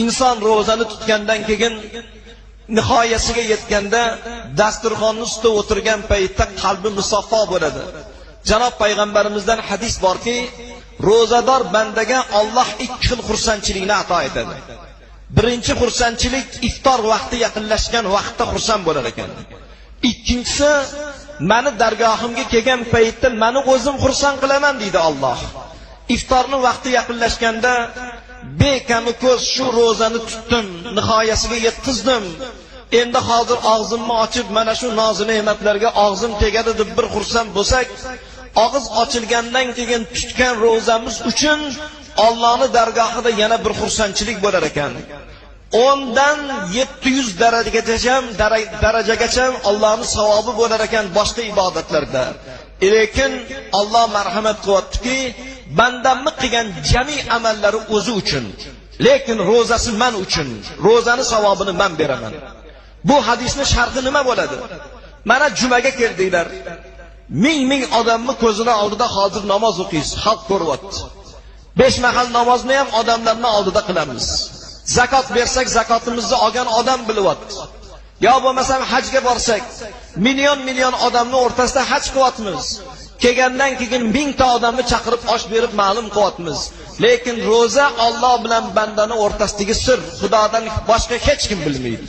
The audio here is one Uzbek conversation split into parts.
Inson ro'zani tutgandan keyin nihoyasiga yetganda dasturxonni ustida o'tirgan paytda qalbi musaffo bo'ladi. Janob payg'ambarimizdan hadis borki, ro'zador bandaga Alloh ikki xil xursandchilikni ato etadi. Birinchi xursandchilik iftor vaqti yaqinlashgan vaqtda xursand bo'lar ekan. Ikkinchisi, meni dargohimga kelgan paytda meni o'zim xursand qilaman deydi Alloh. Iftorning vaqti yaqinlashganda bekami ko'z shu ro'zani tutdim, nihoyasiga yetkazdim. Endi hozir og'zimni ochib mana shu nozi ne'matlarga og'zim tegadi deb bir xursand bo'lsak, og'iz ochilgandan keyin tutgan ro'zamiz uchun Allohning dargohida yana bir xursandchilik bo'lar ekan. 10 dan 700 darajagacha Allohning savobi bo'lar ekan boshqa ibodatlarda. Lekin Alloh marhamat qilyaptiki, bandamni qilgan jami amallari o'zi uchun, lekin ro'zasi men uchun, ro'zani savobini men beraman. Bu hadisning sharhi nima bo'ladi? Mana jumaga keldinglar. Ming-ming odamni ko'zini oldida hozir namoz o'qiysiz, xalq ko'ryapti. 5 mahal namozni ham odamlarning oldida qilamiz. Zakot bersak, zakotimizni olgan odam bilyapti. Yo bo'lmasam hajga borsak, million-million odamning o'rtasida haj qilyapmiz. Kelgandan keyin mingta odamni chaqirib osh berib ma'lum qilyapmiz. Lekin ro'za Alloh bilan bandaning o'rtasidagi sir, Xudodan boshqa hech kim bilmaydi.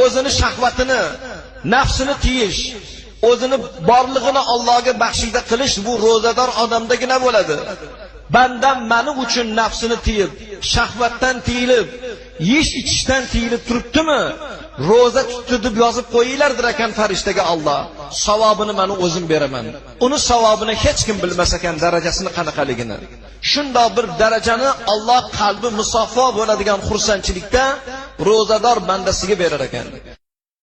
O'zini shahvatini, nafsini tiyish, o'zini borlig'ini Allohga baxshida qilish bu ro'zador odamdagina bo'ladi. Bandam meni uchun nafsini tiyib, shahvatdan tiyilib, yeyish ichishdan tiyilib turibdimi? Ro'za tutdi deb yozib qo'yinglar ekan farishtaga Alloh. Savobini men o'zim beraman. Uni savobini hech kim bilmas ekan, darajasini qanaqaligini. Shundoq bir darajani Alloh qalbi musaffo bo'ladigan xursandchilikda ro'zador bandasiga berar ekan.